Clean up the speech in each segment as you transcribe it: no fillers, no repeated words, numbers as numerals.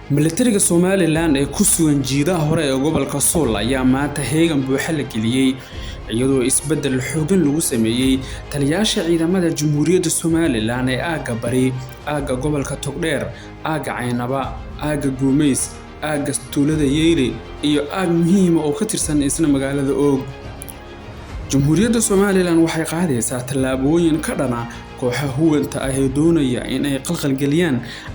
Milatariga Somalilan ee ku sugan jiidaha hore ee gobolka Sool ayaa maanta heegan buuxa la geliyay, iyadoo isbeddel xooggan lagu sameeyay taliyayaasha ciidamada Jamhuuriyadda Somalilan ee aagga Bari, aagga gobolka Togdheer, aagga Caynaba, aagga Guumeys, aagga Tuulada Yeyle iyo aag muhiim ah oo ka tirsan isla magaalada Oog. Jamhuuriyadda Somalilan waxay qaadaysaa tallaabooyin ka dhan ah kooxaha huwanta ah ee doonaya in ay khalkhal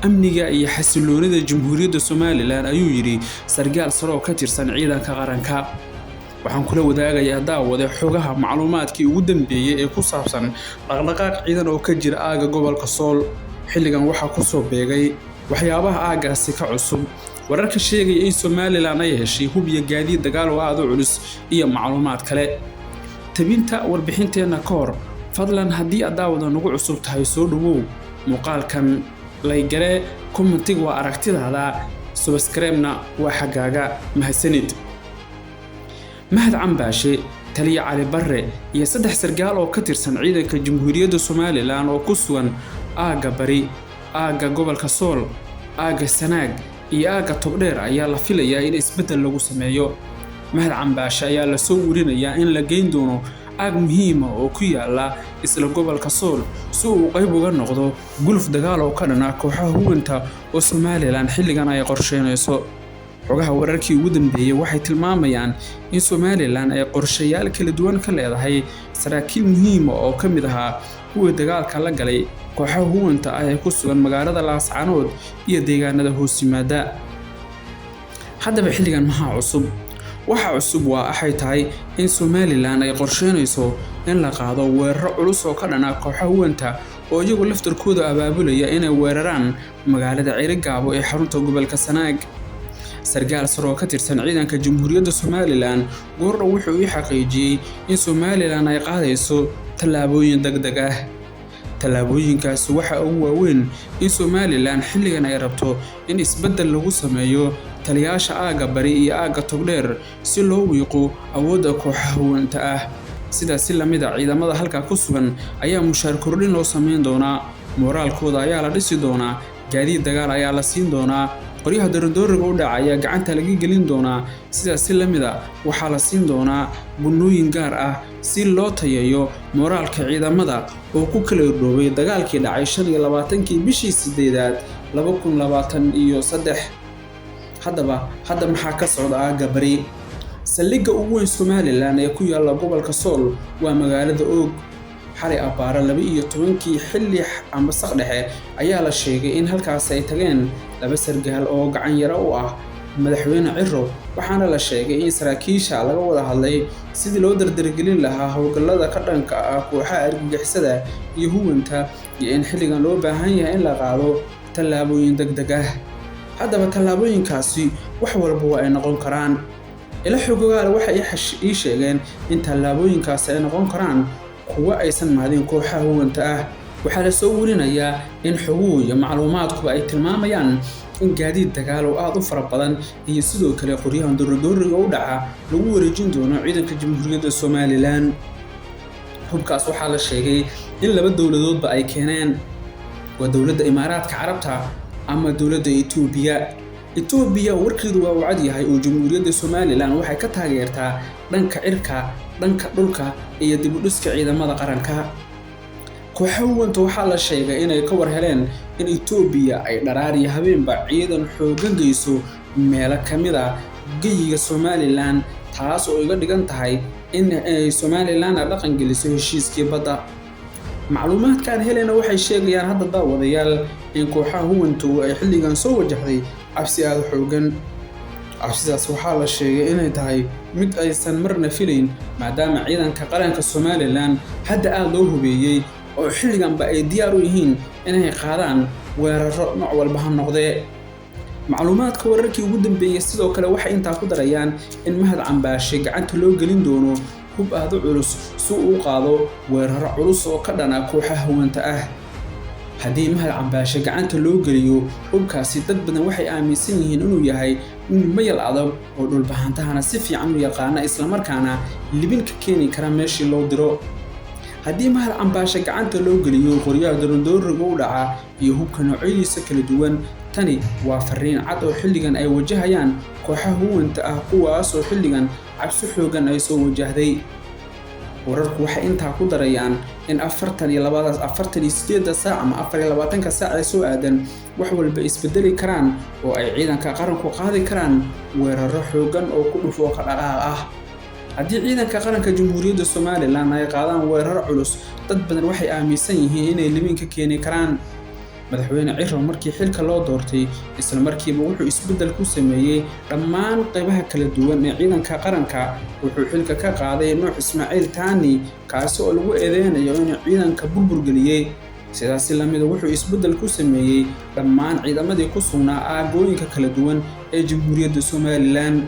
amniga iyo xasilloonida Jamhuuriyadda Somalilan, ayuu yidhi sarkaal sare oo ka tirsan ciidanka qaranka. Waxaan kula wadaagayaa daawade xogaha macluumaadkii ugu dambeeyay ee ku saabsan dhaqdhaqaaq ciidan oo ka jira aagga gobolka Sool. Xilligan waxaa ku soo beegay waxyaabaha aaggaasi ka cusub, wararka sheegaya in Somalilan ay heshay hub iyo gaadiid dagaal oo aad u culus iyo macluumaad kale. Tabinta warbixinteenna ka hor, fadlan haddii aad daawada nagu cusub tahay soo dhawow, muuqaalkan laygare, commentiga waa aragtidaada, subscribe-na waa xaggaaga. Mahadsanid. Mahad Cambaashe, Taliye Cali Barre iyo saddex sarkaal oo ka tirsan ciidanka Jamhuuriyadda Somalilan oo ku sugan aagga Bari, aagga gobolka Sool, aagga Sanaag iyo aagga Togdheer ayaa la filayaa in isbeddel lagu sameeyo. Mahad Cambaashe ayaa la soo warinayaa in la geyn doono aag muhiim ah oo ku yaala isla gobolka Sool si uu qayb uga noqdo guluf dagaal oo ka dhan ah kooxaha huwanta oo Somalilan xilligan ay qorsheynayso. Xogaha wararkii ugu dambeeyay waxay tilmaamayaan in Somalilan ay qorshayaal kala duwan ka leedahay saraakiil muhiim ah oo ka mid ahaa kuwii dagaalka la galay kooxaha huwanta ah ee ku sugan magaalada Laascaanood iyo deegaanada hoos yimaada. Haddaba xilligan maxaa cusub? Waxa cusub waa waxay tahay in Somalilan ay qorsheynayso in la qaado weeraro culus oo ka dhan ah kooxaha huwanta oo iyagu laftarkooda abaabulaya inay weeraraan magaalada Ceerigaabo ee xarunta gobolka Sanaag. Sarkaal sare oo ka tirsan ciidanka Jamhuuriyadda Somalilan goordhow wuxuu ii xaqiijiyey in Somalilan ay qaadayso tallaabooyin degdeg ah. Tallaabooyinkaasi waxa ugu waaweyn in Somalilan xilligan ay rabto in isbeddel lagu sameeyo taliyayaasha aagga Bari iyo aagga Togdheer si loo wiiqo awoodda kooxaha huwanta ah. Sidaas si la mid ah, ciidamada halkaa ku sugan ayaa mushaar kordhin loo sameyn doonaa, mooraalkooda ayaa la dhisi doonaa, gaadiid dagaal ayaa la siin doonaa, qoryaha darandooriga u dhaca ayaa gacanta laga gelin doonaa. Sidaas si la mid ah, waxaa la siin doonaa gunnooyin gaar ah si loo tayeeyo mooraalka ciidamada oo ku kala irdhoobay dagaalkii dhacay 25-kii bishii 8aad 2023. Haddaba hadda maxaa ka socda aagga Bari? Saldhigga ugu weyn Somalilan ee ku yaalla gobolka Sool waa magaalada Oog. Xalay abbaare 12-kii xilli amba saq dhexe ayaa la sheegay in halkaasi ay tageen laba sargaal oo gacan yaro u ah madaxweyne Ciro, waxaana la sheegay in saraakiisha laga wada hadlay sidii loo dardargelin lahaa howlgallada ka dhanka ah kooxaha argagixisada iyo huwanta, iyo in xilligan loo baahan yahay in la qaado tallaabooyin degdeg ah. Haddaba tallaabooyinkaasi wax walba waa ay noqon karaan. Ilo xogogaal waxay ii sheegeen in tallaabooyinkaasi ay noqon karaan kuwo aysan mahadin kooxaha huwanta ah. Waxaa la soo warinayaa in xoguhu iyo macluumaadkuba ay tilmaamayaan in gaadiid dagaal oo aad u fara badan iyo sidoo kale qoryahan dooridooriga u dhaca lagu wareejin doono ciidanka Jamhuuriyadda Somalilan. Hubkaas waxaa la sheegay in laba dowladoodba ay keeneen, waa dowladda Imaaraadka Carabta ama dowladda Itoobiya. Itoobiya warkeedu waa uu cad yahay oo Jamhuuriyadda Somalilan waxay ka taageertaa dhanka cirka, dhanka dhulka iyo dib u dhiska ciidamada qaranka. Kooxaha huwanta waxaa la sheegay inay ka war heleen in Itoobiya ay dharaar iyo habeenba ciidan xooggan geyso meelo ka mid ah geyiga Somalilan, taas oo iga dhigan tahay in ay Somalilan dhaqan geliso heshiiskii badda. Macluumaadka aan helayna waxay sheegayaan hadda daawadayaal in kooxaha huwantu ay xilligan soo wajahday cabsi aad u xooggan. Cabsidaas waxaa la sheegay inay tahay mid aysan marna filayn, maadaama ciidanka qaranka Somalilan hadda aad loo hubeeyey oo xilliganba ay diyaar u yihiin inay qaadaan weeraro nooc walba ha noqdee. Macluumaadka wararkii ugu dambeeyay sidoo kale waxay intaa ku darayaan in Mahad Cambaashe gacanta loo gelin doono hub aad u culus si uu u qaado weeraro culus oo ka dhan ah kooxaha huwanta ah. Haddii Mahad Cambaashe gacanta loo geliyo hubkaasi, dad badan waxay aaminsan yihiin inuu yahay nin mayal adag oo dhulbahantahana si fiican u yaqaana, islamarkaana libin ka keeni kara meeshii loo diro. Haddii Mahad Cambaashe gacanta loo geliyo qoryaha darandooriga u dhaca iyo hubka noocyadiisa kala duwan, Tani waa fariin cad oo xilligan ay wajahayaan kooxaha huwanta ah, kuwaasoo xilligan cabsi xooggan ay soo wajahday. Wararku waxay intaa ku darayaan in 48 saac ama 24 saac ee soo aadan wax walba isbedeli karaan oo ay ciidanka qaranku qaadi karaan weerarro xooggan oo ku dhufo ka dhaqaaq ah. Haddii ciidanka qaranka Jamhuuriyadda Somalilan ay qaadaan weerar culus, dad badan waxay aaminsan yihiin inay libin ka keeni karaan. Madaxweyne Cirro markii xilka loo doortay, isla markiiba wuxuu isbeddel ku sameeyey dhammaan qaybaha kala duwan ee ciidanka qaranka. Wuxuu xilka ka qaaday Nuux Ismaaciil Taani, kaasi oo lagu eedeynayo inuu ciidanka burbur geliyey. Sidaasi la mid ah wuxuu isbeddel ku sameeyey dhammaan ciidamadii ku sugnaa aagooyinka kala duwan ee Jamhuuriyadda Somalilan.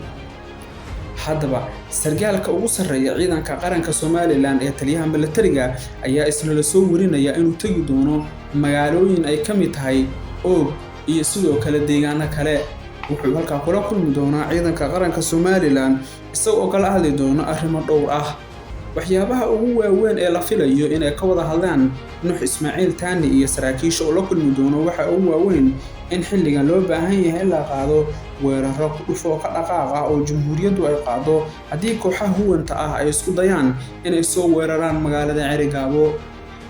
Haddaba, sargaalka ugu sarreeya ciidanka qaranka Somalilan ee taliyaha militariga ayaa isna la soo warinaya inuu tegi doono magaalooyin ay ka mid tahay Oog iyo sidoo kale deegaano kale. Wuxuu halkaa kula kulmi doonaa ciidanka qaranka Somalilan, isagoo kala hadli doona arrimo dhowr ah. Waxyaabaha ugu waaweyn ee la filayo inay ka wada hadlaan Nuux Ismaaciil Taani iyo saraakiisha uu la kulmi doono waxa ugu waaweyn in xilligan loo baahan yahay in la qaado weerarro ku dhufo ka dhaqaaq ah oo jamhuuriyaddu ay qaado haddii kooxaha huwanta ah ay isku dayaan inay soo weeraraan magaalada Cerigabo.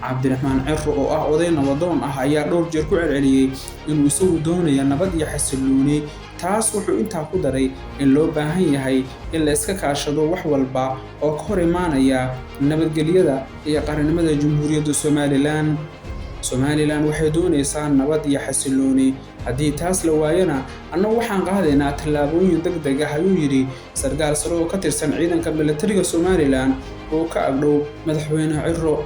Cabdiraxmaan Cirro oo ah oday nabadoon ah ayaa dhowr jeer ku celceliyey inuu isagu doonayo nabad iyo xasillooni. Taas wuxuu intaa ku daray in loo baahan yahay in la iska kaashado wax walba oo ka hor imaanaya nabadgelyada iyo qarannimada Jamhuuriyadda Somalilan. Somalilan waxay doonaysaa nabad iyo xasillooni. Haddii taas la waayana, annagu waxaan qaadaynaa tallaabooyin degdeg ah, ayuu yidhi sarkaal sare oo ka tirsan ciidanka militariga Somalilan oo ka agdhow Madaxweyne Cirro.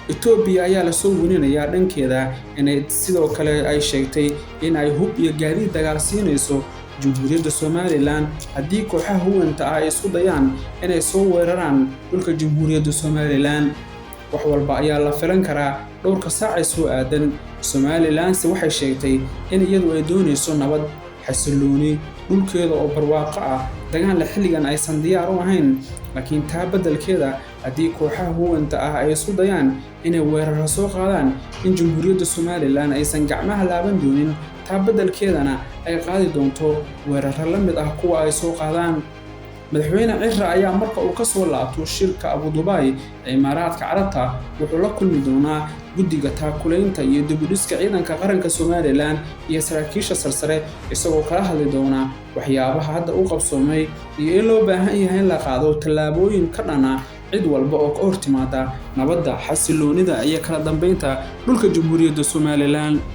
Itoobiya ayaa la soo warinayaa dhankeeda inay sidoo kale ay sheegtay in ay hub iyo gaadiid dagaal siinayso Jamhuuriyadda Somalilan haddii kooxaha huwanta ah ay isku dayaan inay soo weeraraan dhulka Jamhuuriyadda Somalilan. Wax walba ayaa la filan karaa dhowrka saac ee soo aadan. Somalilanse waxay sheegtay in iyadu ay doonayso nabad, xasillooni, dhulkeeda oo barwaaqo ah, dagaal xilligan aysan diyaar u ahayn. Laakiin taa beddelkeeda, haddii kooxaha huwanta ah ay isku dayaan inay weerarro soo qaadaan, in Jamhuuriyadda Somalilan aysan gacmaha laaban doonin, taa beddelkeedana ay qaadi doonto weerarro la mid ah kuwa ay soo qaadaan. Madaxweyne Cirro ayaa marka uu ka soo laabto shirka Abu Dhabi ee Imaaraadka Carabta wuxuu la kulmi doonaa guddiga taakulaynta iyo dib u dhiska ciidanka qaranka Somalilan iyo saraakiisha sarsare, isagoo kala hadli doona waxyaabaha hadda u qabsoomay iyo in loo baahan yahay in la qaado tallaabooyin ka dhan ah cid walba oo ka hor timaada nabadda, xasilloonida iyo kala dambeynta dhulka Jamhuuriyadda Somalilan.